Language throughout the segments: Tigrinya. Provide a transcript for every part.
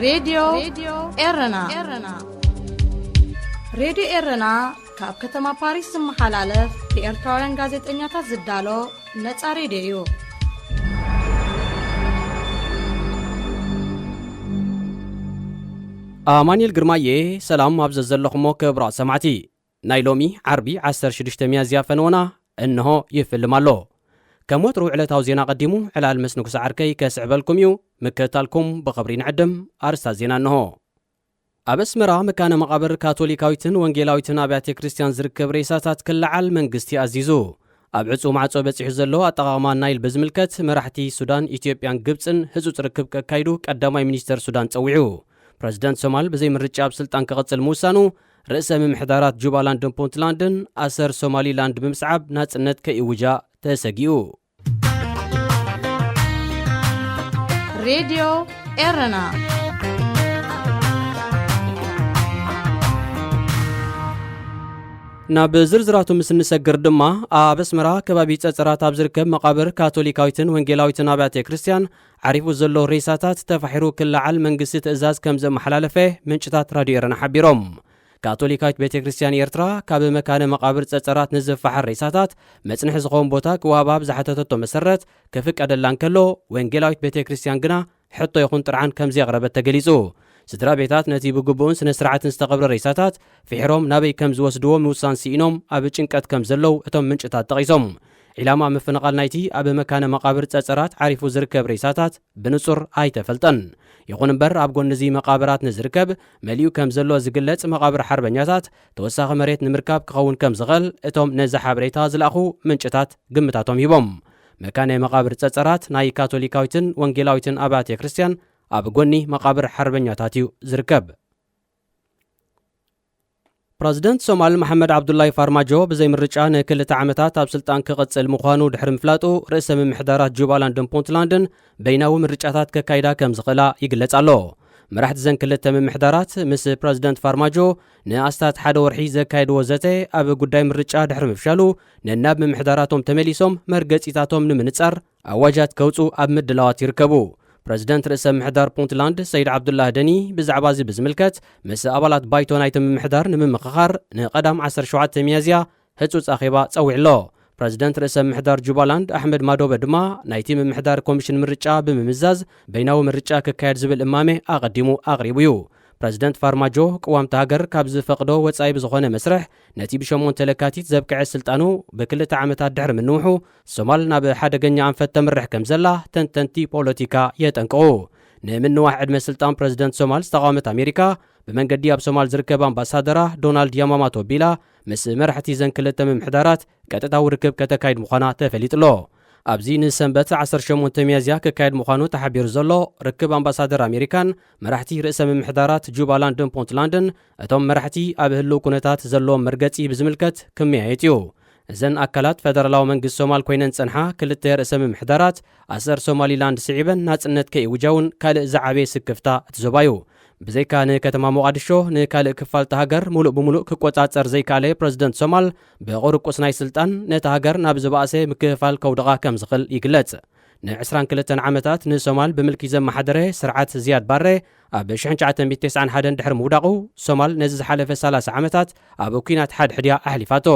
ሬድዮ ኤረና። ሬድዮ ኤረና ካብ ከተማ ፓሪስ ዝመሓላለፍ ብኤርትራውያን ጋዜጠኛታት ዝዳሎ ነጻ ሬድዮ እዩ። ኣማኑኤል ግርማየ፣ ሰላም ኣብ ዘዘለኹሞ ክቡራት ሰማዕቲ። ናይ ሎሚ ዓርቢ ዓሰርተ ሽዱሽተ ሚያዝያ ፈነወና እንሆ ይፍልም ኣሎ። ከም ወትሩ ዕለታዊ ዜና ቀዲሙ ዕላል ምስ ንጉሰ ዓርከይ ከስዕበልኩም እዩ። ምክትታልኩም ብኽብሪ ንዕድም። ኣርስታት ዜና እንሆ። ኣብ ኣስመራ መካነ መቓብር ካቶሊካዊትን ወንጌላዊትን ኣብያተ ክርስቲያን ዝርከብ ሬሳታት ክለዓል መንግስቲ ኣዚዙ። ኣብ ዕጹው ማዕጾ በጺሑ ዘሎ ኣጠቓቕማ ናይል ብዝምልከት መራሕቲ ሱዳን፣ ኢትዮጵያን ግብጽን ህጹጽ ርክብ ከካይዱ ቀዳማይ ሚኒስተር ሱዳን ጸዊዑ። ፕረዚደንት ሶማል ብዘይ ምርጫ ኣብ ስልጣን ክቕጽል ምውሳኑ፣ ርእሰ ምምሕዳራት ጁባላንድን ፑንትላንድን ኣሰር ሶማሊላንድ ብምስዓብ ናጽነት ከይእውጃ ተሰጊኡ። ሬድዮ ኤረና። ናብ ዝርዝራቱ ምስ እንሰግር ድማ፣ ኣብ ኣስመራ ከባቢ ጸጸራት ኣብ ዝርከብ መቓብር ካቶሊካዊትን ወንጌላዊትን ኣብያተ ክርስቲያን ዓሪፉ ዘሎ ሬሳታት ተፋሒሩ ክለዓል መንግስቲ ትእዛዝ ከም ዘመሓላለፈ ምንጭታት ራድዮ ኤረና ሓቢሮም። ካቶሊካዊት ቤተ ክርስቲያን ኤርትራ ካብ መካነ መቓብር ጸጸራት ንዝፈሓር ሬሳታት መጽንሒ ዝኸውን ቦታ ክወሃባ ኣብ ዝሓተተቶ መሰረት ክፍቀደላ እንከሎ፣ ወንጌላዊት ቤተ ክርስቲያን ግና ሕቶ ይኹን ጥርዓን ከም ዘቕረበት ተገሊጹ። ስድራ ቤታት ነቲ ብግቡእን ስነ ስርዓትን ዝተቐብረ ሬሳታት ፍሒሮም ናበይ ከም ዝወስድዎ ምውሳን ስኢኖም ኣብ ጭንቀት ከም ዘለዉ እቶም ምንጭታት ጠቒሶም። ዒላማ ምፍንቓል ናይቲ ኣብ መካነ መቓብር ጸጸራት ዓሪፉ ዝርከብ ሬሳታት ብንጹር ኣይተፈልጠን። ይኹን እምበር፣ ኣብ ጎኒ እዚ መቓብራት ንዝርከብ መሊኡ ከም ዘሎ ዝግለጽ መቓብር ሓርበኛታት፣ ተወሳኺ መሬት ንምርካብ ክኸውን ከም ዝኽእል እቶም ነዚ ሓበሬታ ዝለኣኹ ምንጭታት ግምታቶም ሂቦም። መካነ መቓብር ጸጸራት ናይ ካቶሊካዊትን ወንጌላዊትን ኣብያተ ክርስቲያን ኣብ ጎኒ መቓብር ሓርበኛታት እዩ ዝርከብ። ፕረዚደንት ሶማል መሓመድ ዓብዱላይ ፋርማጆ ብዘይ ምርጫ ንክልተ ዓመታት ኣብ ስልጣን ክቕጽል ምዃኑ ድሕሪ ምፍላጡ፣ ርእሰ ምምሕዳራት ጁባላንድን ፑንትላንድን በይናዊ ምርጫታት ከካይዳ ከም ዝኽእላ ይግለጽ ኣሎ። መራሕቲ ዘን ክልተ ምምሕዳራት ምስ ፕረዚደንት ፋርማጆ ንኣስታት ሓደ ወርሒ ዘካየድዎ ዘተ ኣብ ጉዳይ ምርጫ ድሕሪ ምፍሻሉ፣ ነናብ ምምሕዳራቶም ተመሊሶም መርገጺታቶም ንምንጻር ኣዋጃት ከውጹ ኣብ ምድላዋት ይርከቡ። ፕረዚደንት ርእሰ ምምሕዳር ፑንትላንድ ሰይድ ዓብዱላህ ደኒ ብዛዕባ እዚ ብዝምልከት ምስ ኣባላት ባይቶ ናይቲ ምምሕዳር ንምምኽኻር ንቐዳም ዓሰርተ ሸውዓተ ሚያዝያ ህጹጽ ኣኼባ ጸዊዑ ኣሎ። ፕረዚደንት ርእሰ ምምሕዳር ጁባላንድ ኣሕመድ ማዶበ ድማ ናይቲ ምምሕዳር ኮሚሽን ምርጫ ብምምዛዝ በይናዊ ምርጫ ክካየድ ዝብል እማመ ኣቐዲሙ ኣቕሪቡ እዩ። ፕረዚደንት ፋርማጆ ቅዋም እታ ሃገር ካብ ዝፈቕዶ ወጻኢ ብዝኾነ መስርሕ ነቲ ብሸሞንተ ለካቲት ዘብቅዐ ስልጣኑ ብክልተ ዓመታት ድሕሪ ምንውሑ፣ ሶማል ናብ ሓደገኛ ኣንፈት ተምርሕ ከም ዘላ ተንተንቲ ፖለቲካ የጠንቅቑ። ንምንዋሕ ዕድመ ስልጣን ፕረዚደንት ሶማል ዝተቓወመት ኣሜሪካ፣ ብመንገዲ ኣብ ሶማል ዝርከብ ኣምባሳደራ ዶናልድ ያማማቶ ቢላ ምስ መራሕቲ ዘን ክልተ ምምሕዳራት ቀጥታዊ ርክብ ከተካይድ ምዃና ተፈሊጡ ኣሎ። ኣብዚ ንሰንበት ዓሰርተ ሸሞንተ ሚያዝያ ክካየድ ምዃኑ ተሓቢሩ ዘሎ ርክብ ኣምባሳደር ኣሜሪካን መራሕቲ ርእሰ ምምሕዳራት ጁባላንድን ፑንትላንድን፣ እቶም መራሕቲ ኣብ ህልው ኩነታት ዘለዎም መርገጺ ብዝምልከት ክመያየጥ እዩ። እዘን ኣካላት ፈደራላዊ መንግስቲ ሶማል ኮይነን ዝጸንሓ ክልተ ርእሰ ምምሕዳራት፣ ኣሰር ሶማሊላንድ ስዒበን ናጽነት ከይእውጃ እውን ካልእ ዝዓበየ ስክፍታ እቲ ዞባ እዩ። ብዘይካ ንከተማ ሞቓዲሾ፣ ንካልእ ክፋል እታ ሃገር ሙሉእ ብሙሉእ ክቆጻጸር ዘይከኣለ ፕረዚደንት ሶማል፣ ብቑርቁስ ናይ ስልጣን ነታ ሃገር ናብ ዝበኣሰ ምክፍፋል ከውድቓ ከም ዝኽእል ይግለጽ። ንዕስራን ክልተን ዓመታት ንሶማል ብምልኪ ዘመሓደረ ስርዓት ዝያድ ባረ፣ ኣብ ሽሕን ትሽዓተ ሚእትን ተስዓን ሓደን ድሕሪ ምውዳቑ፣ ሶማል ነዚ ዝሓለፈ ሰላሳ ዓመታት ኣብ ኲናት ሓድሕድ እያ ኣሕሊፋቶ።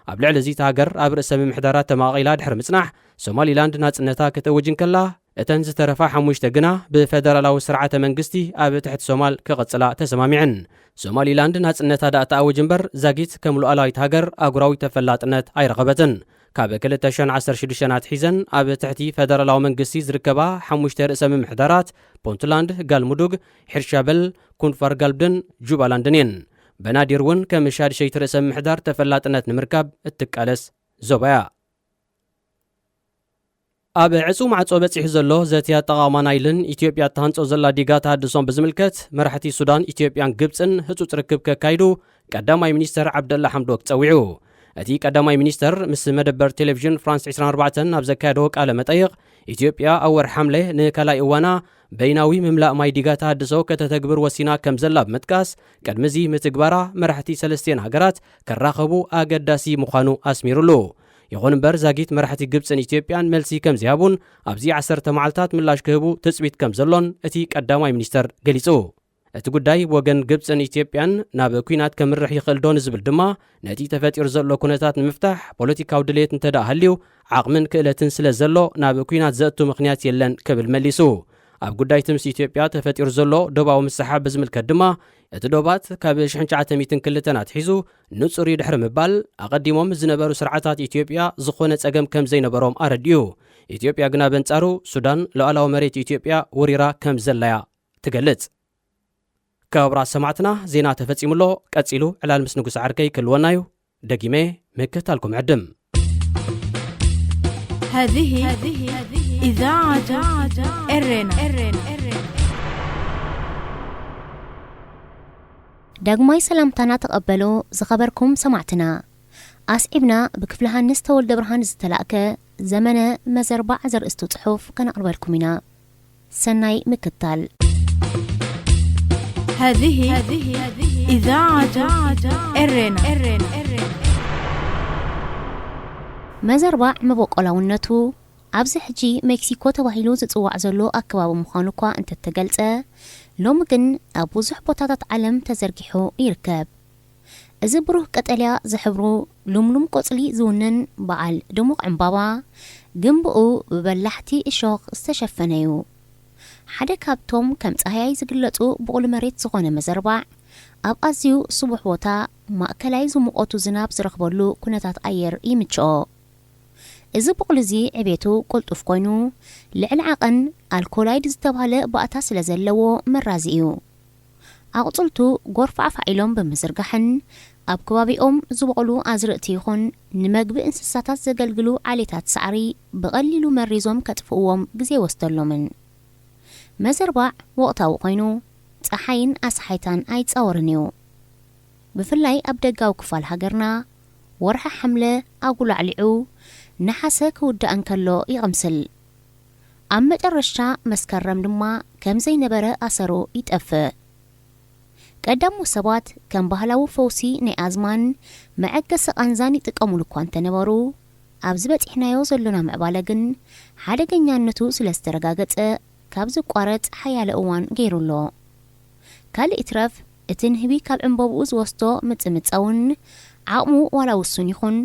ኣብ ልዕሊ እዚ፣ እታ ሃገር ኣብ ርእሰ ምምሕዳራት ተማቒላ ድሕሪ ምጽናሕ፣ ሶማሊላንድ ናጽነታ ክትእውጅ እንከላ፣ እተን ዝተረፋ ሓሙሽተ ግና ብፈደራላዊ ስርዓተ መንግስቲ ኣብ ትሕቲ ሶማል ክቕጽላ ተሰማሚዐን። ሶማሊላንድ ናጽነታ ደኣ ትኣውጅ እምበር፣ ዛጊት ከም ሉኣላዊት ሃገር ኣህጉራዊ ተፈላጥነት ኣይረኸበትን። ካብ ክልተ ሽሕን ዓሰርተ ሽዱሽተን ኣትሒዘን ኣብ ትሕቲ ፈደራላዊ መንግስቲ ዝርከባ ሓሙሽተ ርእሰ ምምሕዳራት፣ ፑንትላንድ፣ ጋልሙዱግ፣ ሒርሻበል፣ ኩንፋር ጋልብድን ጁባላንድን እየን። በናዲር እውን ከም ሻድሸይቲ ርእሰ ምምሕዳር ተፈላጥነት ንምርካብ እትቃለስ ዞባ እያ። ኣብ ዕጹው ማዕጾ በጺሑ ዘሎ ዘቲ ኣጠቓቕማ ናይልን ኢትዮጵያ እትሃንጾ ዘላ ዲጋ ተሃድሶን ብዝምልከት፣ መራሕቲ ሱዳን፣ ኢትዮጵያን ግብጽን ህጹጽ ርክብ ከካይዱ ቀዳማይ ሚኒስተር ዓብደላ ሓምዶክ ጸዊዑ። እቲ ቀዳማይ ሚኒስተር ምስ መደበር ቴሌቪዥን ፍራንስ ዕስራን ኣርባዕተን ኣብ ዘካየዶ ቃለ መጠይቕ፣ ኢትዮጵያ ኣብ ወርሒ ሓምለ ንካልኣይ እዋና በይናዊ ምምላእ ማይ ዲጋ ተሃድሶ ከተተግብር ወሲና ከም ዘላ ብምጥቃስ፣ ቅድሚ እዚ ምትግባራ መራሕቲ ሰለስቲኤን ሃገራት ክራኸቡ ኣገዳሲ ምዃኑ ኣስሚሩሉ። ይኹን እምበር፣ ዛጊት መራሕቲ ግብጽን ኢትዮጵያን መልሲ ከም ዝሃቡን ኣብዚ ዓሰርተ መዓልታት ምላሽ ክህቡ ትጽቢት ከም ዘሎን እቲ ቀዳማይ ሚኒስተር ገሊጹ። እቲ ጉዳይ ወገን ግብጽን ኢትዮጵያን ናብ ኲናት ከምርሕ ይኽእል ዶ ንዝብል ድማ፣ ነቲ ተፈጢሩ ዘሎ ኩነታት ንምፍታሕ ፖለቲካዊ ድሌት እንተ ደኣ ሃልዩ፣ ዓቕምን ክእለትን ስለ ዘሎ ናብ ኲናት ዘእቱ ምኽንያት የለን ክብል መሊሱ። ኣብ ጉዳይ ትምስ ኢትዮጵያ ተፈጢሩ ዘሎ ዶባዊ ምስሓብ ብዝምልከት ድማ፣ እቲ ዶባት ካብ ሽሕን ትሽዓተ ሚእትን ክልተን ኣትሒዙ ንጹር እዩ ድሕሪ ምባል፣ ኣቐዲሞም ዝነበሩ ስርዓታት ኢትዮጵያ ዝኾነ ጸገም ከም ዘይነበሮም ኣረዲኡ። ኢትዮጵያ ግና በንጻሩ ሱዳን ሉዓላዊ መሬት ኢትዮጵያ ወሪራ ከም ዘላያ ትገልጽ። ክቡራት ሰማዕትና፣ ዜና ተፈጺሙ ኣሎ። ቀጺሉ ዕላል ምስ ንጉስ ዓርከይ ክህልወና እዩ። ደጊመ ምክትታልኩም ዕድም። هذه إذاعة إرنا. ዳግማይ ሰላምታና ተቐበሉ ዝኸበርኩም ሰማዕትና። ኣስዒብና ብክፍለ ሃንስ ተወልደ ብርሃን ዝተላእከ ዘመነ መዘርባዕ ዘርእስቱ ጽሑፍ ከነቕርበልኩም ኢና። ሰናይ ምክታል። هذه إذاعة إرنا. መዘርባዕ መበቆላውነቱ ኣብዚ ሕጂ ሜክሲኮ ተባሂሉ ዝጽዋዕ ዘሎ ኣከባቢ ምዃኑ እኳ እንተተገልጸ፣ ሎሚ ግን ኣብ ብዙሕ ቦታታት ዓለም ተዘርጊሑ ይርከብ። እዚ ብሩህ ቀጠልያ ዝሕብሩ ልምሉም ቆጽሊ ዝውንን በዓል ድሙቕ ዕምባባ፣ ግንብኡ ብበላሕቲ እሾኽ ዝተሸፈነ እዩ። ሓደ ካብቶም ከም ጻህያይ ዝግለጹ ብቑል መሬት ዝኾነ መዘርባዕ፣ ኣብ ኣዝዩ ስቡሕ ቦታ ማእከላይ ዝሙቐቱ ዝናብ ዝረኽበሉ ኩነታት ኣየር ይምችኦ። እዚ ብቑል እዚ ዕቤቱ ቅልጡፍ ኮይኑ፣ ልዕሊ ዓቐን ኣልኮላይድ ዝተባህለ ባእታ ስለ ዘለዎ መራዚ እዩ። ኣቑጽልቱ ጎርፋዕፋዕ ኢሎም ብምዝርጋሕን ኣብ ከባቢኦም ዝበቑሉ ኣዝርእቲ ይኹን ንመግቢ እንስሳታት ዘገልግሉ ዓሌታት ሳዕሪ ብቐሊሉ መሪዞም ከጥፍእዎም ግዜ ይወስደሎምን። መዘርባዕ ወቕታዊ ኮይኑ፣ ጸሓይን ኣስሓይታን ኣይጻወርን እዩ። ብፍላይ ኣብ ደጋዊ ክፋል ሃገርና፣ ወርሒ ሓምለ ኣጉላዕሊዑ ነሓሰ ክውዳእ እንከሎ ይቕምስል። ኣብ መጨረሽታ መስከረም ድማ ከም ዘይነበረ ኣሰሩ ይጠፍእ። ቀዳሞ ሰባት ከም ባህላዊ ፈውሲ ናይ ኣዝማን መዐገሲ ቃንዛን ይጥቀሙሉ እኳ እንተነበሩ፣ ኣብዚ በጺሕናዮ ዘሎና ምዕባለ ግን ሓደገኛነቱ ስለ ዝተረጋገጸ ካብ ዝቋረጽ ሓያለ እዋን ገይሩ ኣሎ። ካልእ ይትረፍ፣ እቲ ንህቢ ካብ ዕምበብኡ ዝወስዶ ምጽምጻውን ዓቕሙ ዋላ ውሱን ይኹን፣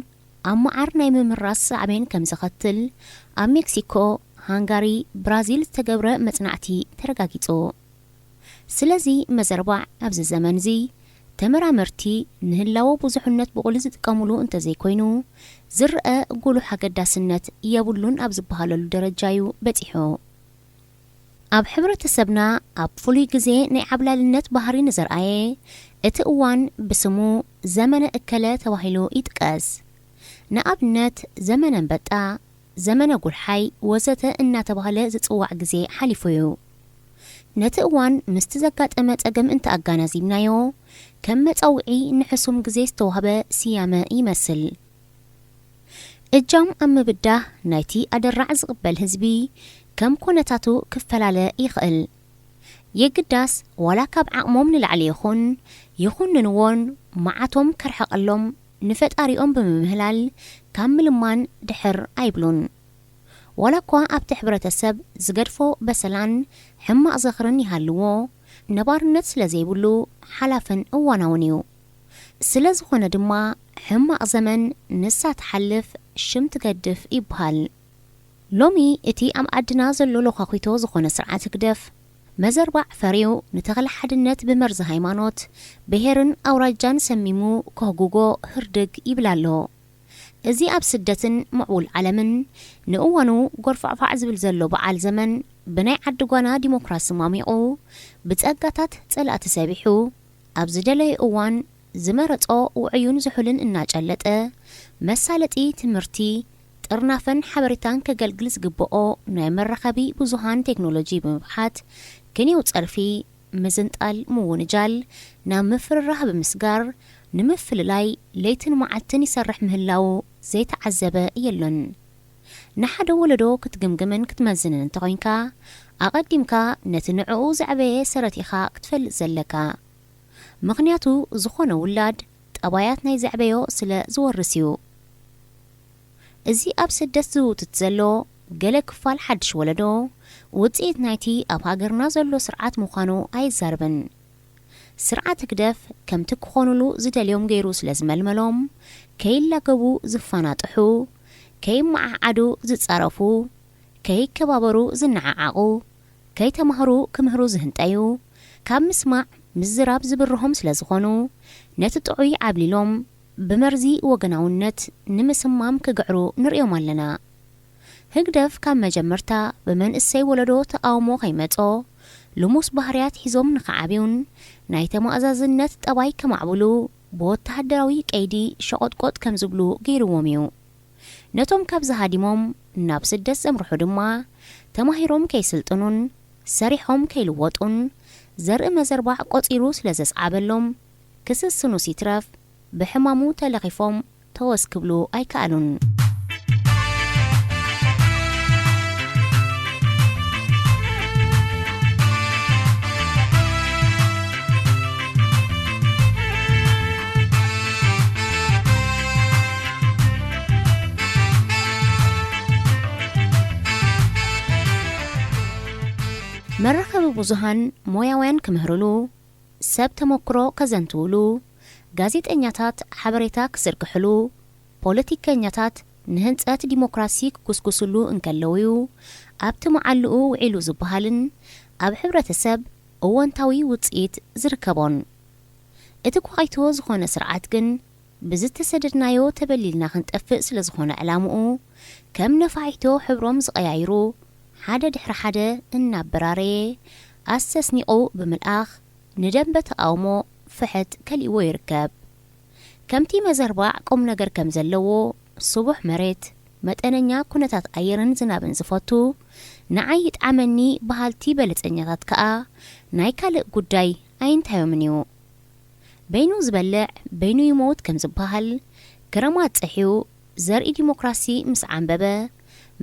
ኣብ መዓር ናይ ምምራስ ሳዕቤን ከም ዘኸትል ኣብ ሜክሲኮ፣ ሃንጋሪ፣ ብራዚል ዝተገብረ መጽናዕቲ ተረጋጊጹ። ስለዚ መዘርባዕ ኣብዚ ዘመንዚ ተመራመርቲ ንህላወ ብዙሕነት ብቑሊ ዝጥቀሙሉ እንተዘይኮይኑ፣ ዝረኣ ጉሉሕ ኣገዳስነት የብሉን ኣብ ዝበሃለሉ ደረጃ እዩ በጺሑ። ኣብ ሕብረተሰብና ኣብ ፍሉይ ግዜ ናይ ዓብላልነት ባህሪ ንዘርኣየ፣ እቲ እዋን ብስሙ ዘመነ እከለ ተባሂሉ ይጥቀስ። ንኣብነት፣ ዘመነ ኣንበጣ፣ ዘመነ ጉልሓይ ወዘተ እናተባህለ ዝጽዋዕ ግዜ ሓሊፉ እዩ። ነቲ እዋን ምስቲ ዘጋጠመ ጸገም እንተኣጋናዚብናዮ፣ ከም መጸውዒ ንሕሱም ግዜ ዝተዋህበ ስያመ ይመስል። እጃም ኣብ ምብዳህ ናይቲ ኣደራዕ ዝቕበል ህዝቢ ከም ኮነታቱ ክፈላለ ይኽእል። የግዳስ ዋላ ካብ ዓቕሞም ንላዕሊ ይኹን ይኹንንዎን መዓቶም ከርሕቐሎም ንፈጣሪኦም ብምምህላል ካብ ምልማን ድሕር ኣይብሉን። ዋላ እኳ ኣብቲ ሕብረተሰብ ዝገድፎ በሰላን ሕማቕ ዝኽርን ይሃልዎ፣ ነባርነት ስለ ዘይብሉ ሓላፍን እዋናውን እዩ። ስለ ዝኾነ ድማ ሕማቕ ዘመን ንሳ ትሓልፍ ሽም ትገድፍ ይበሃል። ሎሚ እቲ ኣብ ዓድና ዘሎ ሎኻኺቶ ዝኾነ ስርዓት ህግደፍ መዘርባዕ ፈርዩ ንተኽለ ሓድነት ብመርዚ ሃይማኖት፣ ብሄርን ኣውራጃን ሰሚሙ ከህጉጎ ህርድግ ይብል ኣሎ። እዚ ኣብ ስደትን ምዕቡል ዓለምን ንእዋኑ ጎርፋዕፋዕ ዝብል ዘሎ በዓል ዘመን ብናይ ዓዲ ጓና ዲሞክራሲ ማሚቑ ብጸጋታት ጸላእቲ ሰቢሑ ኣብ ዝደለዮ እዋን ዝመረጾ ውዑዩን ዝሑልን እናጨለጠ መሳለጢ ትምህርቲ ጥርናፈን ሓበሬታን ከገልግል ዝግብኦ ናይ መራኸቢ ብዙሃን ቴክኖሎጂ ብምብሓት ክንየው ጸርፊ ምዝንጣል ምውንጃል ናብ ምፍርራህ ብምስጋር ንምፍልላይ ለይትን መዓልትን ይሰርሕ ምህላው ዘይተዓዘበ የሎን። ንሓደ ወለዶ ክትግምግምን ክትመዝንን እንተኾይንካ ኣቐዲምካ ነቲ ንዕኡ ዘዕበየ ሰረት ኢኻ ክትፈልጥ ዘለካ። ምኽንያቱ ዝኾነ ውላድ ጠባያት ናይ ዘዕበዮ ስለ ዝወርስ እዩ። እዚ ኣብ ስደት ዝውትት ዘሎ ገለ ክፋል ሓድሽ ወለዶ፣ ውጽኢት ናይቲ ኣብ ሃገርና ዘሎ ስርዓት ምዃኑ ኣይዛረብን። ስርዓት ህግደፍ ከምቲ ክኾኑሉ ዝደልዮም ገይሩ ስለ ዝመልመሎም፣ ከይላገቡ ዝፋናጥሑ፣ ከይመዓዓዱ ዝጻረፉ፣ ከይከባበሩ ዝነዓዓቑ፣ ከይተማህሩ ክምህሩ ዝህንጠዩ፣ ካብ ምስማዕ ምዝራብ ዝብርሆም ስለ ዝኾኑ፣ ነቲ ጥዑይ ዓብሊሎም ብመርዚ ወገናውነት ንምስማም ክግዕሩ ንርእዮም ኣለና። ህግደፍ ካብ መጀመርታ ብመንእሰይ ወለዶ ተቓውሞ ከይመጾ፣ ልሙስ ባህርያት ሒዞም ንኽዓብዩን ናይ ተማእዛዝነት ጠባይ ከማዕብሉ ብወተሃደራዊ ቀይዲ ሸቖጥቆጥ ከም ዝብሉ ገይርዎም እዩ። ነቶም ካብዚ ሃዲሞም ናብ ስደት ዘምርሑ ድማ፣ ተማሂሮም ከይስልጥኑን ሰሪሖም ከይልወጡን ዘርኢ መዘርባዕ ቆጺሩ ስለ ዘስዓበሎም፣ ክስስኑስ ይትረፍ ብሕማሙ ተለኺፎም ተወስ ክብሉ ኣይከኣሉን። መራኸቢ ብዙሃን ሞያውያን ክምህርሉ፣ ሰብ ተመክሮ ከዘንትውሉ፣ ጋዜጠኛታት ሓበሬታ ክዝርግሕሉ፣ ፖለቲከኛታት ንህንጸት ዲሞክራሲ ክጉስጉስሉ እንከለውዩ ኣብቲ መዓልኡ ውዒሉ ዝበሃልን ኣብ ሕብረተሰብ እወንታዊ ውጽኢት ዝርከቦን። እቲ ኳይቶ ዝኾነ ስርዓት ግን ብዝተሰደድናዮ ተበሊልና ክንጠፍእ ስለ ዝኾነ ዕላምኡ፣ ከም ነፋሒቶ ሕብሮም ዝቐያይሩ፣ ሓደ ድሕሪ ሓደ እናበራረየ፣ ኣስተስኒቑ ብምልኣኽ፣ ንደንበ ተቓውሞ ፍሕት ከሊእዎ ይርከብ። ከምቲ መዘርባዕ ቁም ነገር ከም ዘለዎ፣ ስቡሕ መሬት፣ መጠነኛ ኩነታት ኣየርን ዝናብን ዝፈቱ፣ ንዓይ ይጥዓመኒ በሃልቲ በለጸኛታት ከኣ ናይ ካልእ ጉዳይ ኣይንታዮምን እዩ። በይኑ ዝበልዕ በይኑ ይመውት ከም ዝበሃል፣ ክረማት ጸሕዩ ዘርኢ ዲሞክራሲ ምስ ዓንበበ፣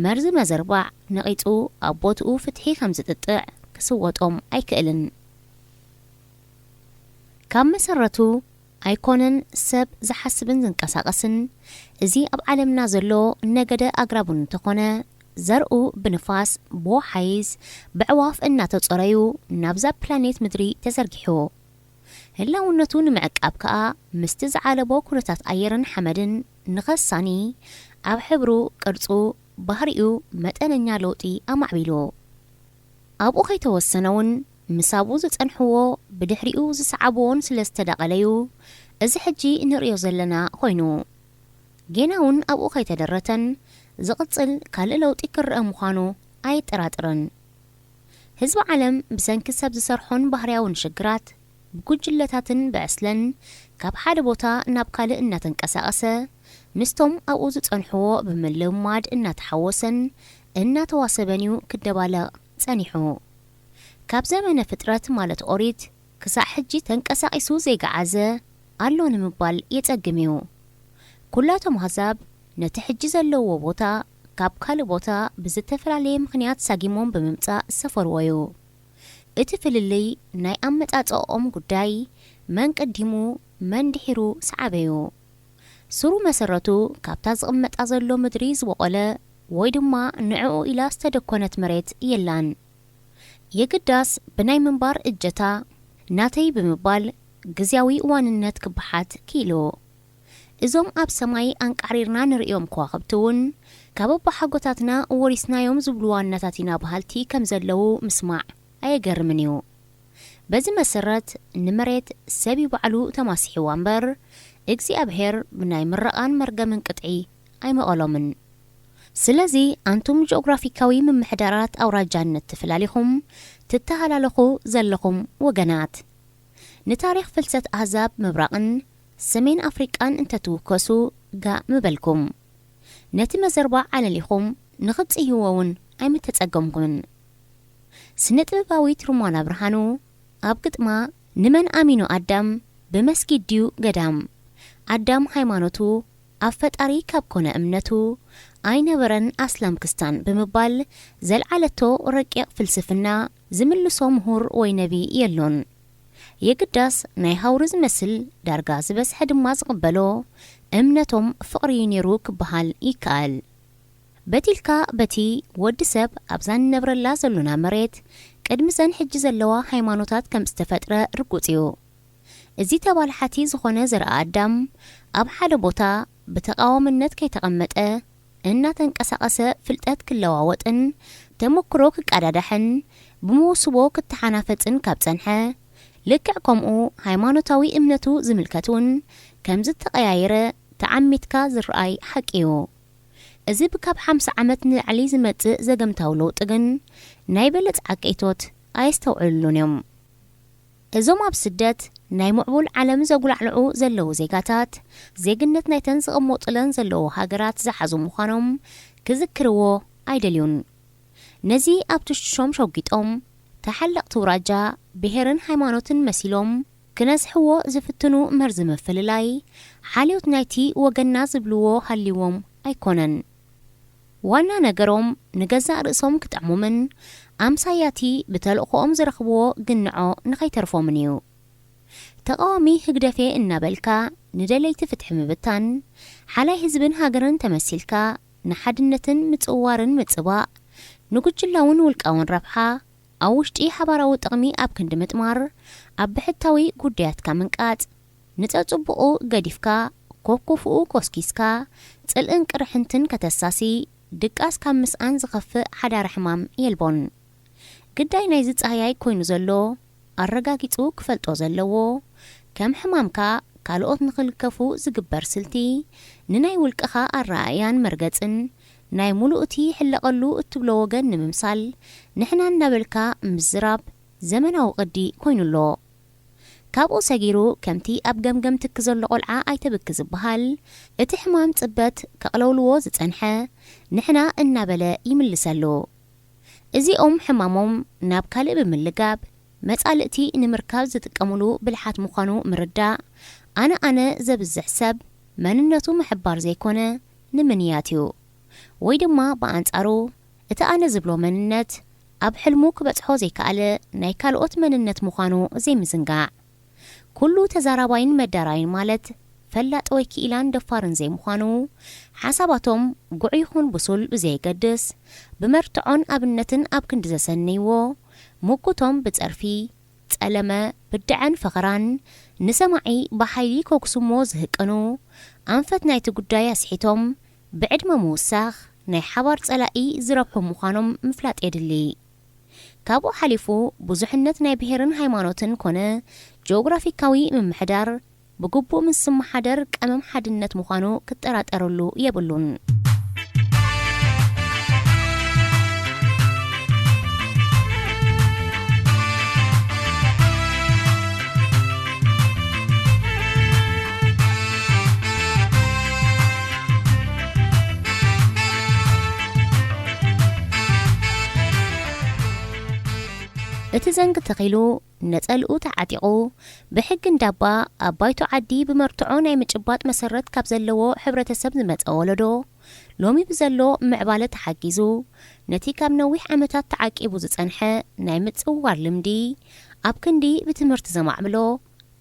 መርዚ መዘርባዕ ነቒጹ ኣብ ቦትኡ ፍትሒ ከም ዝጥጥዕ ክስወጦም ኣይክእልን። ካብ መሰረቱ ኣይኮነን ሰብ ዝሓስብን ዝንቀሳቐስን፣ እዚ ኣብ ዓለምና ዘሎ ነገደ ኣግራብ እውን እንተኾነ፣ ዘርኡ ብንፋስ፣ ብወሓይዝ፣ ብዕዋፍ እናተጸረዩ ናብዛ ፕላኔት ምድሪ ተዘርጊሑ። ህላውነቱ ንምዕቃብ ከኣ ምስቲ ዝዓለቦ ኩነታት ኣየርን ሓመድን ንኸሳኒ ኣብ ሕብሩ፣ ቅርጹ፣ ባህሪኡ መጠነኛ ለውጢ ኣማዕቢሉ። ኣብኡ ከይተወሰነ እውን ምስ ኣብኡ ዝጸንሕዎ ብድሕሪኡ ዝሰዓብዎን ስለ ዝተዳቐለዩ እዚ ሕጂ ንርእዮ ዘለና ኮይኑ። ጌና እውን ኣብኡ ከይተደረተን ዝቕጽል ካልእ ለውጢ ክረአ ምዃኑ ኣየጠራጥርን። ህዝቢ ዓለም ብሰንኪ ሰብ ዝሰርሖን ባህርያውን ሽግራት ብጉጅለታትን ብዕስለን ካብ ሓደ ቦታ ናብ ካልእ እናተንቀሳቐሰ ምስቶም ኣብኡ ዝጸንሕዎ ብምልማድ እናተሓወሰን እናተዋሰበን እዩ ክደባለቕ ጸኒሑ። ካብ ዘመነ ፍጥረት ማለት ኦሪት ክሳዕ ሕጂ ተንቀሳቒሱ ዘይገዓዘ ኣሎ ንምባል የጸግም እዩ። ኩላቶም ኣህዛብ ነቲ ሕጂ ዘለዎ ቦታ ካብ ካልእ ቦታ ብዝተፈላለየ ምኽንያት ሳጊሞም ብምምጻእ ዝሰፈርዎ እዩ። እቲ ፍልልይ ናይ ኣመጻጽኦም ጉዳይ መን ቀዲሙ መን ድሒሩ ሰዓበ እዩ። ስሩ መሰረቱ ካብታ ዝቕመጣ ዘሎ ምድሪ ዝበቖለ ወይ ድማ ንዕኡ ኢላ ዝተደኮነት መሬት የላን። የግዳስ ብናይ ምንባር እጀታ ናተይ ብምባል ግዝያዊ ዋንነት ክበሓት ክኢሉ። እዞም ኣብ ሰማይ ኣንቃዕሪርና ንርእዮም ከዋኽብቲ እውን ካብ ኣቦሓጎታትና ወሪስናዮም ዝብሉ ዋናታት ኢና በሃልቲ ከም ዘለዉ ምስማዕ ኣየገርምን እዩ። በዚ መሰረት ንመሬት ሰብ እዩ ባዕሉ ተማሲሕዋ እምበር እግዚኣብሔር ብናይ ምረቓን መርገምን ቅጥዒ ኣይመቐሎምን። ስለዚ ኣንቱም ጂኦግራፊካዊ ምምሕዳራት ኣውራጃነት ተፈላሊኹም ትተሃላለኹ ዘለኹም ወገናት፣ ንታሪኽ ፍልሰት ኣህዛብ ምብራቕን ሰሜን ኣፍሪቃን እንተትውከሱ ጋእ ምበልኩም። ነቲ መዘርባ ዓለሊኹም ንኽትጽህይዎ እውን ኣይምተጸገምኩምን። ስነ ጥበባዊት ሩማና ብርሃኑ ኣብ ግጥማ ንመን ኣሚኑ ኣዳም ብመስጊድ ድዩ ገዳም? ኣዳም ሃይማኖቱ ኣብ ፈጣሪ ካብ ኮነ እምነቱ ኣይነበረን ኣስላም ክስታን ብምባል ዘልዓለቶ ረቂቕ ፍልስፍና ዝምልሶ ምሁር ወይ ነቢ የሎን። የግዳስ ናይ ሃውሪ ዝመስል ዳርጋ ዝበዝሐ ድማ ዝቕበሎ እምነቶም ፍቕሪ እዩ ነይሩ ክበሃል ይከኣል። በቲልካ በቲ ወዲ ሰብ ኣብዛ ንነብረላ ዘሎና መሬት ቅድሚ ዘን ሕጂ ዘለዋ ሃይማኖታት ከም ዝተፈጥረ ርጉጽ እዩ። እዚ ተባላሓቲ ዝኾነ ዘርኣ ኣዳም ኣብ ሓደ ቦታ ብተቓዋምነት ከይተቐመጠ እናተንቀሳቐሰ ፍልጠት ክለዋወጥን ተመክሮ ክቀዳዳሕን ብመውስቦ ክተሓናፈጽን ካብ ጸንሐ፣ ልክዕ ከምኡ ሃይማኖታዊ እምነቱ ዝምልከት እውን ከም ዝተቐያየረ ተዓሚትካ ዝረኣይ ሓቂ እዩ። እዚ ብካብ ሓምሳ ዓመት ንላዕሊ ዝመጽእ ዘገምታዊ ለውጢ ግን ናይ በለጽ ዓቀይቶት ኣየስተውዕልሉን እዮም። እዞም ኣብ ስደት ናይ ምዕቡል ዓለም ዘጉላዕልዑ ዘለዉ ዜጋታት፣ ዜግነት ናይተን ዝቕመጡለን ዘለዉ ሃገራት ዝሓዙ ምዃኖም ክዝክርዎ ኣይደልዩን። ነዚ ኣብ ትሽትሾም ሸጒጦም፣ ተሓለቕቲ ውራጃ ብሄርን ሃይማኖትን መሲሎም ክነዝሕዎ ዝፍትኑ መርዚ ምፍልላይ፣ ሓልዮት ናይቲ ወገንና ዝብልዎ ሃልይዎም ኣይኮነን። ዋና ነገሮም ንገዛእ ርእሶም ክጥዕሞምን ኣምሳያቲ ብተልእኾኦም ዝረኽብዎ ግንዖ ንኸይተርፎምን እዩ። ተቓዋሚ ህግደፌ እናበልካ ንደለይቲ ፍትሒ ምብታን፣ ሓላይ ህዝብን ሃገርን ተመሲልካ ንሓድነትን ምጽውዋርን ምጽባእ፣ ንጉጅላውን ውልቃውን ረብሓ ኣብ ውሽጢ ሓባራዊ ጥቕሚ ኣብ ክንዲ ምጥማር፣ ኣብ ብሕታዊ ጉዳያትካ ምንቃጽ፣ ንጸጽቡቑ ገዲፍካ፣ ኮኩፍኡ ኮስኪስካ፣ ጽልእን ቅርሕንትን ከተሳሲ፣ ድቃስ ካብ ምስኣን ዝኸፍእ ሓዳረ ሕማም የልቦን። ግዳይ ናይዚ ጻህያይ ኮይኑ ዘሎ፣ ኣረጋጊጹ ክፈልጦ ዘለዎ፣ ከም ሕማምካ ካልኦት ንኽልከፉ ዝግበር ስልቲ፣ ንናይ ውልቅኻ ኣረኣእያን መርገጽን፣ ናይ ሙሉእ እቲ ይሕለቐሉ እትብሎ ወገን ንምምሳል፣ ንሕና እናበልካ ምዝራብ ዘመናዊ ቅዲ ኮይኑ ኣሎ። ካብኡ ሰጊሩ፣ ከምቲ ኣብ ገምገም ትኪ ዘሎ ቆልዓ ኣይተብኪ ዝበሃል፣ እቲ ሕማም ጽበት ከቕለውልዎ ዝጸንሐ፣ ንሕና እናበለ ይምልሰሉ። እዚኦም ሕማሞም ናብ ካልእ ብምልጋብ፣ መጻልእቲ ንምርካብ ዝጥቀሙሉ ብልሓት ምዃኑ ምርዳእ፣ ኣነ ኣነ ዘብዝሕ ሰብ፣ መንነቱ ምሕባር ዘይኮነ፣ ንምንያት እዩ። ወይ ድማ ብኣንጻሩ፣ እቲ ኣነ ዝብሎ መንነት፣ ኣብ ሕልሙ ክበጽሖ ዘይከኣለ ናይ ካልኦት መንነት ምዃኑ ዘይምዝንጋዕ። ኩሉ ተዛራባይን መዳራይን ማለት ፈላጥ ወይ ክኢላን ደፋርን ዘይምዃኑ፣ ሓሳባቶም ጉዕ ይኹን ብሱል ብዘየገድስ፣ ብመርትዖን ኣብነትን ኣብ ክንዲ ዘሰነይዎ፣ ምጉቶም ብጸርፊ፣ ጸለመ፣ ብድዐን ፈኸራን፣ ንሰማዒ ብሓይሊ ከጉስሞ ዝህቅኑ፣ ኣንፈት ናይቲ ጉዳይ ኣስሒቶም፣ ብዕድመ ምውሳኽ፣ ናይ ሓባር ጸላኢ ዝረብሑ ምዃኖም ምፍላጥ የድሊ። ካብኡ ሓሊፉ፣ ብዙሕነት ናይ ብሄርን ሃይማኖትን ኮነ ጂኦግራፊካዊ ምምሕዳር፣ ብግቡእ ምስ ዝመሓደር ቀመም ሓድነት ምዃኑ ክጠራጠረሉ የብሉን። እቲ ዘንግ ተኺሉ፣ ነጸልኡ ተዓጢቑ፣ ብሕጊ እንዳባ ኣብ ባይቶ ዓዲ ብመርትዖ ናይ ምጭባጥ መሰረት ካብ ዘለዎ ሕብረተሰብ ዝመጸ ወለዶ፣ ሎሚ ብዘሎ ምዕባለ ተሓጊዙ፣ ነቲ ካብ ነዊሕ ዓመታት ተዓቂቡ ዝጸንሐ ናይ ምጽውዋር ልምዲ፣ ኣብ ክንዲ ብትምህርቲ ዘማዕብሎ፣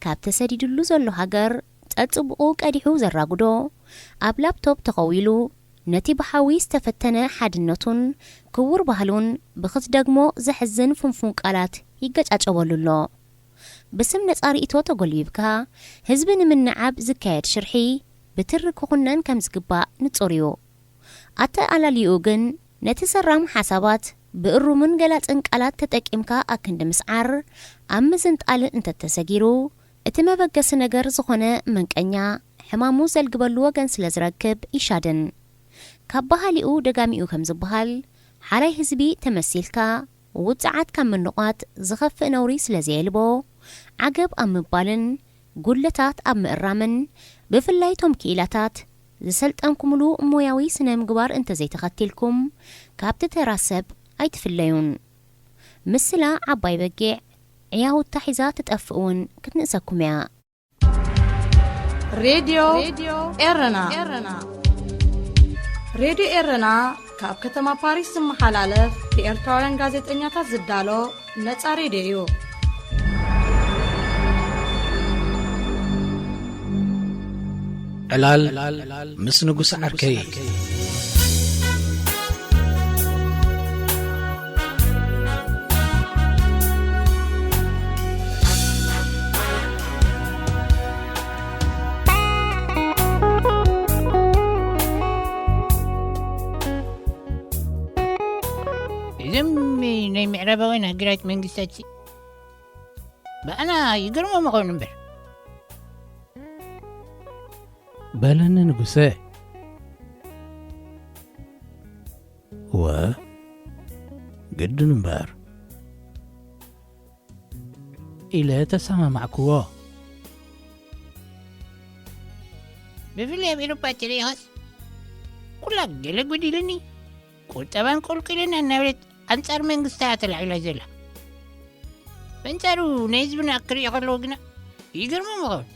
ካብ ተሰዲዱሉ ዘሎ ሃገር ጸጽቡቑ ቀዲሑ ዘራጉዶ፣ ኣብ ላፕቶፕ ተኸዊሉ፣ ነቲ ብሓዊ ዝተፈተነ ሓድነቱን ክቡር ባህሉን ብኽትደግሞ ዘሕዝን ፍንፉን ቃላት ይገጫጨበሉ ኣሎ። ብስም ነጻ ርእይቶ ተጎልቢብካ፣ ህዝቢ ንምንዓብ ዝካየድ ሽርሒ ብትሪ ክኹነን ከም ዝግባእ ንጹር እዩ። ኣተኣላልይኡ ግን፣ ነቲ ሰራም ሓሳባት ብእሩምን ገላጽን ቃላት ተጠቂምካ ኣክንዲ ምስዓር፣ ኣብ ምዝንጣል እንተተሰጊሩ፣ እቲ መበገሲ ነገር ዝኾነ መንቀኛ፣ ሕማሙ ዘልግበሉ ወገን ስለ ዝረክብ ይሻድን። ካብ በሃሊኡ ደጋሚኡ ከም ዝበሃል፣ ሓላይ ህዝቢ ተመሲልካ፣ ውጽዓት ካብ ምንቋት ዝኸፍእ ነውሪ ስለ ዘየልቦ፣ ዓገብ ኣብ ምባልን ጉድለታት ኣብ ምእራምን፣ ብፍላይ እቶም ክኢላታት ዝሰልጠንኩምሉ ሞያዊ ስነ ምግባር እንተዘይተኸቲልኩም፣ ካብቲ ተራ ሰብ ኣይትፍለዩን። ምስላ ዓባይ በጊዕ ዕያውታ ሒዛ ትጠፍእ እውን ክትንእሰኩም እያ። ሬድዮ ኤረና። ሬድዮ ኤረና ካብ ከተማ ፓሪስ ዝመሓላለፍ ብኤርትራውያን ጋዜጠኛታት ዝዳሎ ነጻ ሬድዮ እዩ። ዕላል ምስ ንጉስ ዓርከይ። ምዕራባውያን ሃገራት መንግስታት ሲ-፣ ብኣና ይገርሞም ይኸውን እምበር። በለኒ ንጉሰ። እወ፣ ግድን እምበር። ኢለ ተሰማማዕክዎ። ብፍላይ ኣብ ኤውሮጳ ተሪኢኻስ፣ ኩላ ገለ ጎዲሉኒ፣ ቁጠባን ቆልቂሉና እናበለት ኣንጻር መንግስታ ተላዒላ ዘላ። በንጻሩ ናይ ህዝብና ክሪኦ ከለዎ ግና ይገርሞም ይኸውን።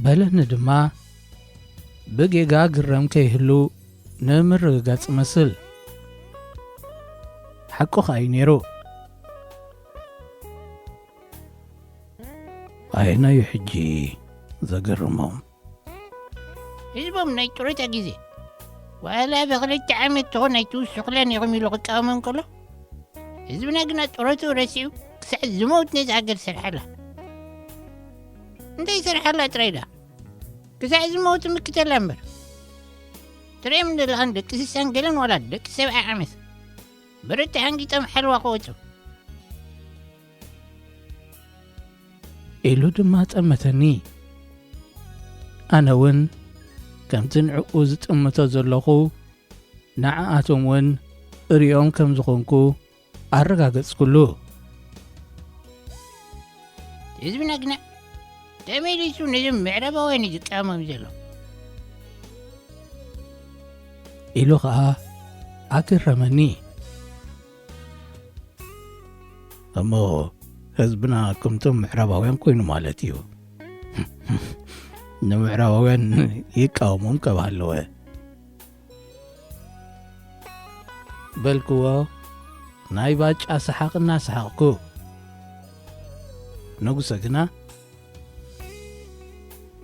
በለኒ ድማ ብጌጋ ግረም ከይህሉ ንምርግጋጽ መስል። ሓቁ ኸኣ እዩ ነይሩ። ኣየናዩ ሕጂ ዘገርሞም? ህዝቦም ናይ ጡረታ ግዜ ዋላ ብኽልተ ዓመት ትኾን ኣይትውስኹላን ኢኹም ኢሉ ክቃወሞም ከሎ፣ ህዝብና ግና ጡረትኡ ረሲዑ ክሳዕ ዝመውት ነዛ ሃገር ሰርሓላ። እንታይ ሰርሓላ ጥራይ ደኣ፣ ክሳዕ ዝመውት ምክተላ እምበር። ትርእዮም ዘለኻን ደቂ ስሳን ገለን ዋላ ደቂ ሰብዓ ዓመት ብረት ተሓንጊጦም ሓልዋ ክወጹ። ኢሉ ድማ ጠመተኒ። ኣነ እውን ከምቲ ንዕኡ ዝጥምቶ ዘለኹ ንዓኣቶም እውን እሪኦም ከም ዝኾንኩ ኣረጋገጽኩሉ። ህዝብና ግና ተመሊሱ ነዞም ምዕራባውያን እዩ ዝቃወሞም ዘሎ። ኢሉ ኸኣ ኣገረመኒ። እሞ ህዝብና ከምቶም ምዕራባውያን ኮይኑ ማለት እዩ። ንምዕራባውያን ይቃወሞም ከም ሃለወ። በልክዎ ናይ ባጫ ሰሓቕ እናሰሓቕኩ። ንጉሰ ግና፣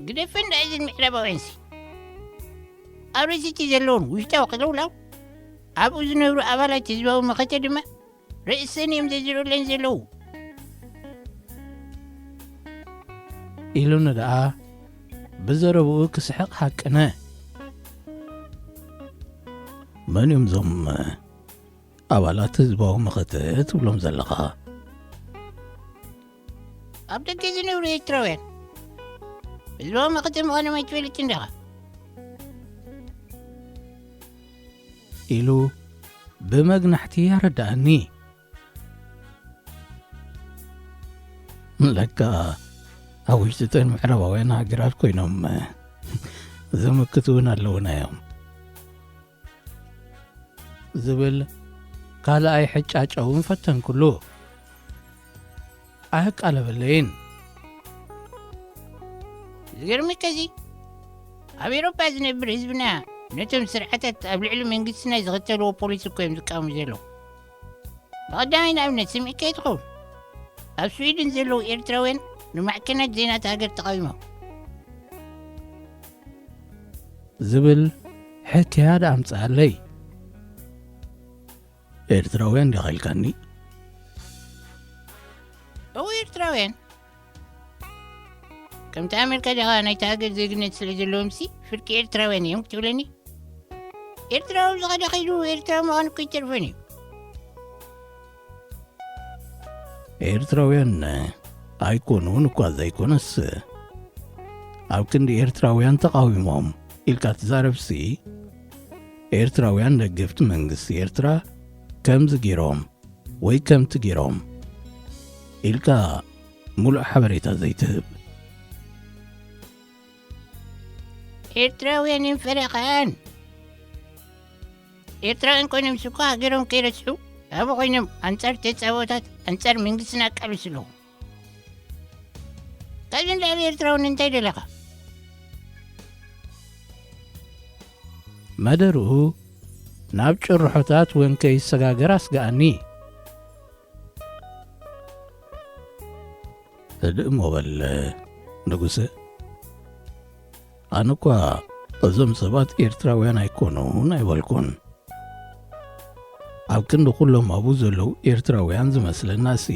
ግደፈን ደኣ እዘን ምዕራባውያንሲ። ኣብ ርእሲቲ ዘለውን ውሽጣዊ ቅልውላው ኣብኡ ዝነብሩ ኣባላት ህዝባዊ መኸተ ድማ ርእሰን እዮም ዘዝርኡለን ዘለዉ። ኢሉኒ ደኣ ብዘረብኡ ክስሕቕ ሃቅነ። መን እዮም እዞም ኣባላት ህዝባዊ መኸተ ትብሎም ዘለኻ? ኣብ ደገ ዝነብሩ ኤርትራውያን ህዝባዊ መኸተ ምዃኖም ኣይትፈልጥን ዲኻ? ኢሉ ብመግናሕቲ ኣረድኣኒ። ለካ ኣብ ውሽጢ እተን ምዕራባውያን ሃገራት ኮይኖም ዝምክቱ እውን ኣለዉና እዮም። ዝብል ካልኣይ ሕጫጨውን ፈተንኩሉ። ኣየቃለበለይን። ዝገርመካ እዚ፣ ኣብ ኤውሮጳ ዝነብር ህዝብና ነቶም ስርዓታት ኣብ ልዕሊ መንግስትና ዝኽተልዎ ፖሊሲ እኮ እዮም ዝቃወሙ ዘለዉ። ብቐዳማይ ንኣብነት ስምዒካ ትኸውን። ኣብ ስዊድን ዘለዉ ኤርትራውያን ንማዕከናት ዜናት ሃገር ተቓዊሞም። ዝብል ሕክያ ደኣ ኣምጽኣለይ። ኤርትራውያን ዲኻ ኢልካኒ? እወ፣ ኤርትራውያን። ከምቲ ኣሜሪካ ዲኻ ናይቲ ሃገር ዜግነት ስለ ዘለዎምሲ ፍርቂ ኤርትራውያን እዮም ክትብለኒ? ኤርትራዊ ኣብ ዝኸደ ከይዱ ኤርትራዊ ምዃኑ እኮ ይተርፈን እዩ። ኤርትራውያን ኣይኮኑን እኳ ዘይኮነስ፣ ኣብ ክንዲ ኤርትራውያን ተቓዊሞም ኢልካ ትዛረብሲ፣ ኤርትራውያን ደገፍቲ መንግስቲ ኤርትራ ከምዚ ገይሮም ወይ ከምቲ ገይሮም ኢልካ ሙሉእ ሓበሬታ ዘይትህብ። ኤርትራውያን እዮም ፈረቓን። ኤርትራውያን ኮይኖም ስኳ ሃገሮም ከይረስሑ ኣብኡ ኮይኖም ኣንጻር ተጻብኦታት ኣንጻር መንግስትና ኣቃልሱ ኣለዉ። ካብዚ ንላዕሊ ኤርትራውያን እንታይ ደለኻ? መደርኡ ናብ ጭርሖታት እውን ከይሰጋገር ኣስግኣኒ። ህድእ እሞ በል ንጉሰ። ኣነ እኳ እዞም ሰባት ኤርትራውያን ኣይኮኑን ኣይበልኩን። ኣብ ክንዲ ኩሎም ኣብኡ ዘለዉ ኤርትራውያን ዝመስለናሲ፣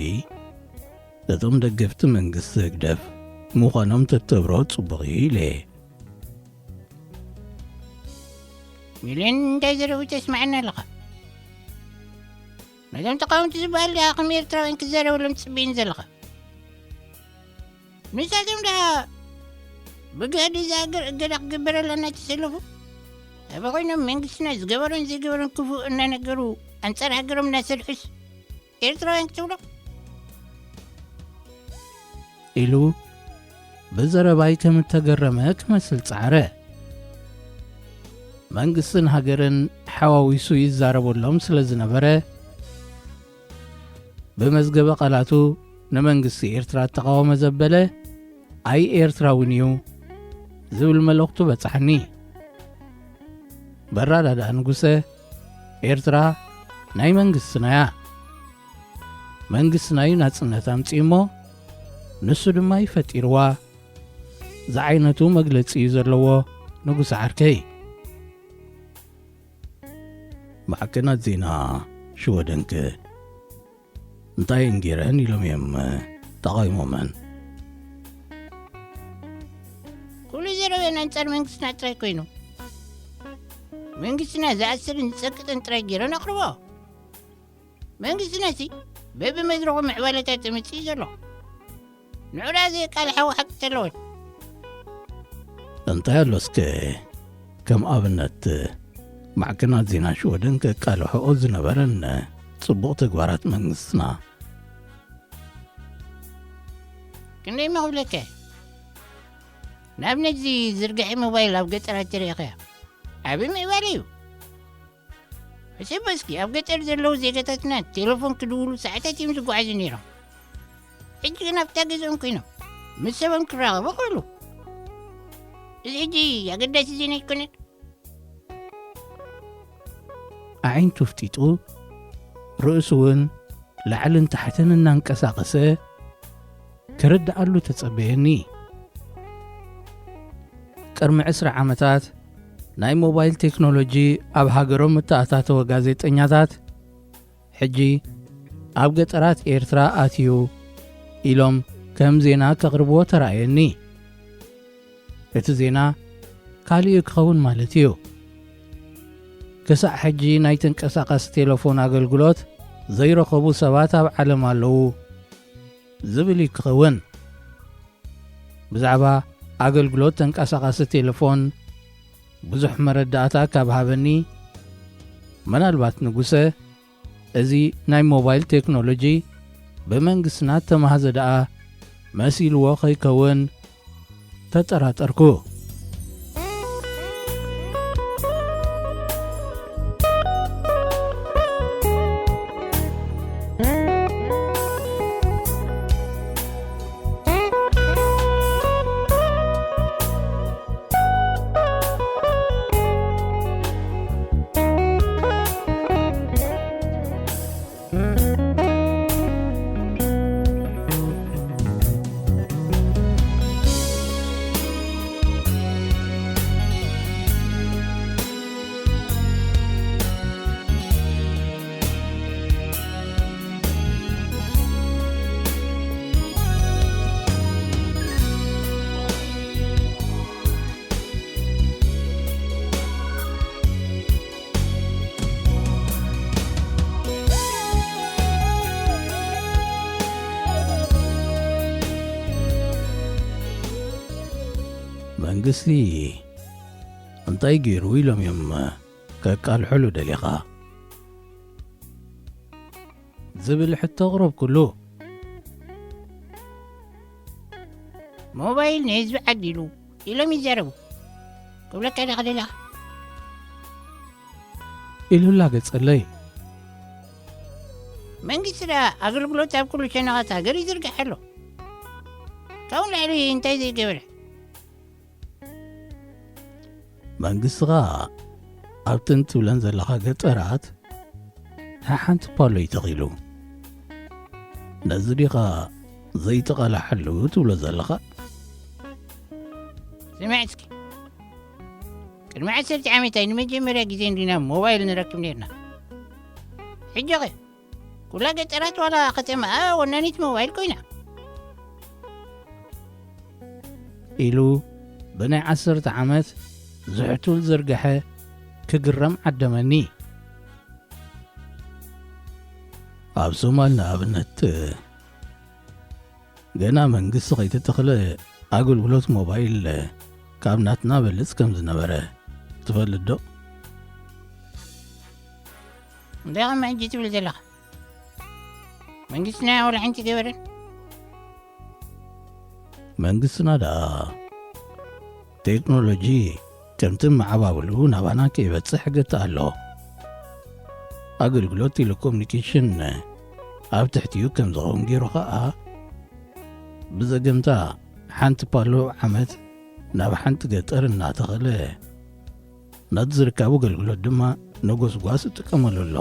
እቶም ደገፍቲ መንግስቲ ህግደፍ ምዃኖም ተተብሮ ጽቡቕ እዩ ኢለ እየ። ሚልዮን እንታይ ዘረቡ ተስማዕና ኣለኻ? ነዞም ተቃወምቲ ዝበሃል ዲኻ ከም ኤርትራውያን ክዛረበሎም ትጽበየኒ ዘለኻ? ንሳቶም ደኣ ብግህዲ እዛ ሃገር እገዳ ክግበረላ እናተሰለፉ፣ ኣበ ኮይኖም መንግስትና ዝገበሮን ዘይገበሮን ክፉእ እናነገሩ ኣንጻር ሃገሮም እናሰልሑስ ኤርትራውያን ክትብሎ? ኢሉ ብዘረባይ ከም እተገረመ ክመስል ጸዓረ። መንግስትን ሃገርን ሓዋዊሱ ይዛረበሎም ስለ ዝነበረ፣ ብመዝገበ ቃላቱ ንመንግስቲ ኤርትራ እተቓወመ ዘበለ ኣይ ኤርትራውን እዩ ዝብል መልእኽቱ በጽሓኒ። በራዳዳ ንጉሰ፣ ኤርትራ ናይ መንግስትና እያ። መንግስትና እዩ ናጽነት ኣምጺኡ እሞ ንሱ ድማ እዩ ፈጢርዋ ዝዓይነቱ መግለጺ እዩ ዘለዎ ንጉሰ ዓርከይ። ማዕከናት ዜና ሽወደንከ እንታይ እንጌረን ኢሎም እዮም ተቓዊሞመን? ኩሉ ዘረበን ኣንጻር መንግስትና ጥራይ ኮይኑ፣ መንግስትና ዝኣስርን ዝጸቅጥን ጥራይ ገይረን ኣቕርቦ። መንግስትና ሲ በብመድረኹ ምዕባለታት የምጽእ እዩ ዘሎ። ንዑ ደኣ ዘየቃልሐዎ ሓቂ ተለወን። እንታይ ኣሎ እስከ ከም ኣብነት ማዕከናት ዜና ሽወደን ከቃልሕኦ ዝነበረን ጽቡቕ ተግባራት መንግስትና? ክንደይ መኽብለከ? ንኣብነት እዚ ዝርግሐ ሞባይል ኣብ ገጠራት ተሪእኻዮ? ዓቢ ምዕባለ እዩ። ሕሰቦ እስኪ፣ ኣብ ገጠር ዘለዉ ዜጋታትና ቴሌፎን ክድውሉ ሰዓታት እዮም ዝጓዓዙ ነይሮም። ሕጂ ግን ኣብታ ገዝኦም ኮይኖም ምስ ሰቦም ክራኸቡ ክእሉ። እዚ ሕጂ ኣገዳሲ ዜና ኣይኮነን። ኣዒንቱ ፍጢጡ፣ ርእሱ እውን ላዕልን ታሕትን እናንቀሳቐሰ ክርድኣሉ ተጸበየኒ። ቅድሚ ዕስራ ዓመታት ናይ ሞባይል ቴክኖሎጂ ኣብ ሃገሮም እተኣታተወ ጋዜጠኛታት፣ ሕጂ ኣብ ገጠራት ኤርትራ ኣትዩ ኢሎም ከም ዜና ከቕርብዎ ተራእየኒ። እቲ ዜና ካልእ እዩ ክኸውን ማለት እዩ። ክሳዕ ሕጂ ናይ ተንቀሳቓሲ ቴሌፎን ኣገልግሎት ዘይረኸቡ ሰባት ኣብ ዓለም ኣለዉ ዝብል እዩ ክኸውን። ብዛዕባ ኣገልግሎት ተንቀሳቓሲ ቴሌፎን ብዙሕ መረዳእታ ካብ ሃበኒ፣ ምናልባት ንጉሰ እዚ ናይ ሞባይል ቴክኖሎጂ ብመንግስትና እተማህዘ ደኣ መሲልዎ ከይከውን ተጠራጠርኩ። መንግስቲ እንታይ ገይሩ ኢሎም እዮም ከቃልሕሉ ደሊኻ? ዝብል ሕቶ ኣቕረብኩሉ። ሞባይል ንህዝቢ ዓዲሉ ኢሎም ይዛረቡ ክብለካ ዲኻ ደለኻ? ኢሉ ላገጸለይ። መንግስቲ ደኣ ኣገልግሎት ኣብ ኩሉ ሸነኻት ሃገር ይዝርግሕ ኣሎ። ካብኡ ንላዕሊ እንታይ ዘይገበረ? መንግስቲ ኸኣ ኣብተን ትብለን ዘለኻ ገጠራት ሓሓንቲ ፓሎ እዩ ተኺሉ። ነዚ ዲኻ ዘይተቓላሓሉ ትብሎ ዘለኻ? ስምዕ እስኪ፣ ቅድሚ ዓሰርተ ዓመት ኣይ ንመጀመርያ ግዜ እንዲና ሞባይል ንረክብ ነርና። ሕጂ ኸ ኩላ ገጠራት ዋላ ከተማኣ ወናኒት ሞባይል ኮይና። ኢሉ ብናይ ዓሰርተ ዓመት ዝሕቱል ዝርግሐ ክግረም ዓደመኒ። ኣብ ሶማል ንኣብነት፣ ገና መንግስቲ ከይተተኽለ ኣገልግሎት ሞባይል ካብ ናትና በልጽ ከም ዝነበረ ትፈልጥ ዶ? እንታይ ከም ሕጂ ትብል ዘለኻ? መንግስትና ወላ ሓንቲ ገበረን። መንግስትና ደኣ ቴክኖሎጂ ከምቲ መዓባብሉ ናባና ከይበጽሕ ገታ ኣሎ። ኣገልግሎት ቴሌኮሙኒኬሽን ኣብ ትሕቲኡ ከም ዝኸውን ገይሩ ኸኣ፣ ብዘገምታ ሓንቲ ፓሎ ዓመት ናብ ሓንቲ ገጠር እናተኸለ፣ ነቲ ዝርካቡ ኣገልግሎት ድማ ንጎስጓስ እጥቀመሉ ኣሎ።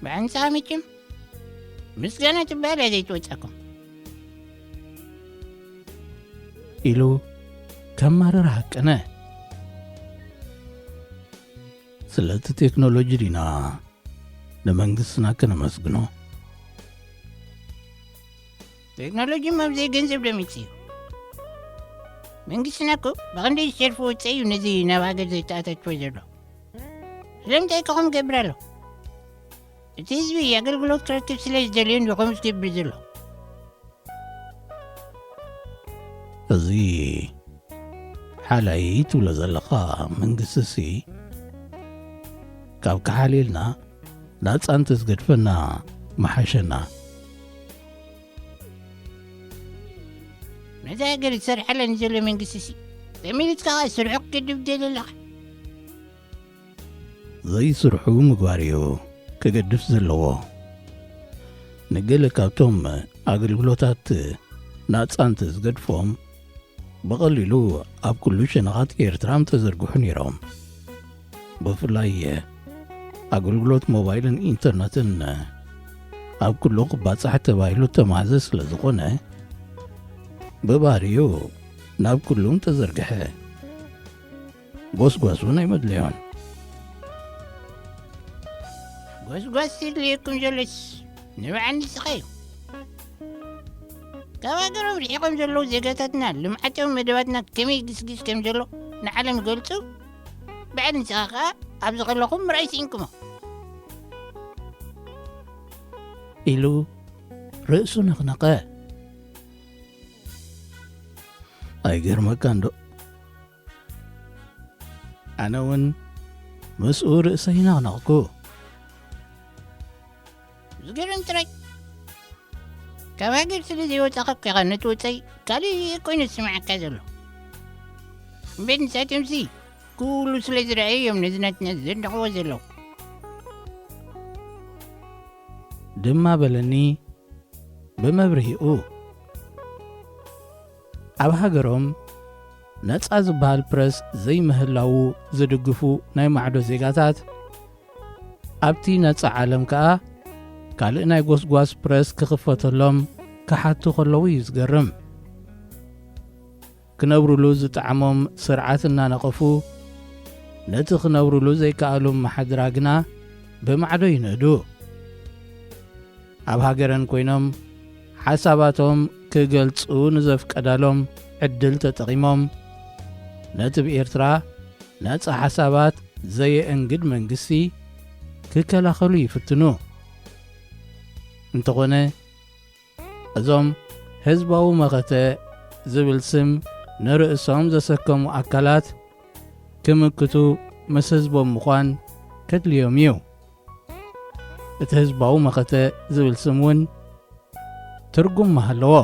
ብኣንጻር መቸም፣ ምስጋና ትበሃል እያ ዘይትወጻኩም። ኢሉ ከማርር ሃቀነ። ስለቲ ቴክኖሎጂ ዲና ንመንግስትና ከነመስግኖ? ቴክኖሎጂ ኣብ ዘይገንዘብ ደሚጽ እዩ። መንግስትና እኮ ብቐንደይ ዝሸርፎ ወጻኢ እዩ ነዚ ናብ ሃገር ዘተኣታትፎ ዘሎ። ስለምንታይ ከ ከምኡ ይገብር ኣሎ? እቲ ህዝቢ ኣገልግሎት ክረክብ ስለ ዝደልዮ እንዶ ከምኡ ዝገብር ዘሎ። እዚ ሓላይ ትብሎ ዘለኻ መንግስቲ ሲ ካብ ክሓልየልና ናጻ እንተዝገድፈና ምሓሸና። ነዛ ሃገር ዝሰርሓላ ንዘሎ መንግስቲ ሲ ተመሊስካ ኸኣ ስርሑ ክገድፍ ትደሊ ኣለኻ? ዘይስርሑ ምግባር እዩ ክገድፍ ዘለዎ። ንገለ ካብቶም ኣገልግሎታት ናጻ እንተዝገድፎም፣ ብቐሊሉ ኣብ ኩሉ ሸነኻት ኤርትራ ምተዘርግሑ ነይሮም። ብፍላይ ኣገልግሎት ሞባይልን ኢንተርነትን ኣብ ኩሉ ክባጻሕ ተባሂሉ እተማህዘ ስለ ዝኾነ፣ ብባህሪኡ ናብ ኩሉ ምተዘርግሐ። ጎስጓስ እውን ኣይመድለዮን። ጎስጓስ ይድልየኩም ዘሎስ ንበዓል ንስኻ እዩ። ካብ ሃገሮም ርሒቖም ዘለዉ ዜጋታትና ልምዓታዊ መደባትና ከመይ ይግስግስ ከም ዘሎ ንዓለም ይገልጹ። በዓል ንስኻ ከኣ ኣብዚ ከለኹም ምርኣይ ስኢንኩሞ። ኢሉ ርእሱ ነኽነቐ። ኣይገርመካን ዶ? ኣነ እውን ምስኡ ርእሰይ ነቕነቕኩ። ዝገርም ጥራይ። ካብ ሃገር ስለ ዘይወጻኻ እኮ ኢኻ ነቲ ወጻኢ ካልእ ኮይኑ ዝስምዓካ ዘሎ። እምበር ንሳቶምሲ ኩሉ ስለ ዝረኣዩ እዮም ነዚ ናትና ዘድንቕዎ ዘለዉ። ድማ በለኒ ብመብርሂኡ። ኣብ ሃገሮም ነጻ ዝበሃል ፕረስ ዘይምህላዉ ዝድግፉ ናይ ማዕዶ ዜጋታት፣ ኣብቲ ነጻ ዓለም ከኣ ካልእ ናይ ጎስጓስ ፕረስ ክኽፈተሎም ክሓቱ ከለዉ እዩ ዝገርም። ክነብሩሉ ዝጠዓሞም ስርዓት እናነቐፉ፣ ነቲ ክነብሩሉ ዘይከኣሉ መሓድራ ግና ብማዕዶ ይንእዱ። ኣብ ሃገረን ኮይኖም ሓሳባቶም ክገልጹ ንዘፍቀዳሎም ዕድል ተጠቒሞም፣ ነቲ ብኤርትራ ነጻ ሓሳባት ዘየእንግድ መንግስቲ ክከላኸሉ ይፍትኑ። እንተኾነ፣ እዞም ህዝባዊ መኸተ ዝብል ስም ንርእሶም ዘሰከሙ ኣካላት ክምክቱ ምስ ህዝቦም ምዃን ከድልዮም እዩ። እቲ ህዝባዊ መኸተ ዝብል ስም እውን ትርጉም ምሃለዎ።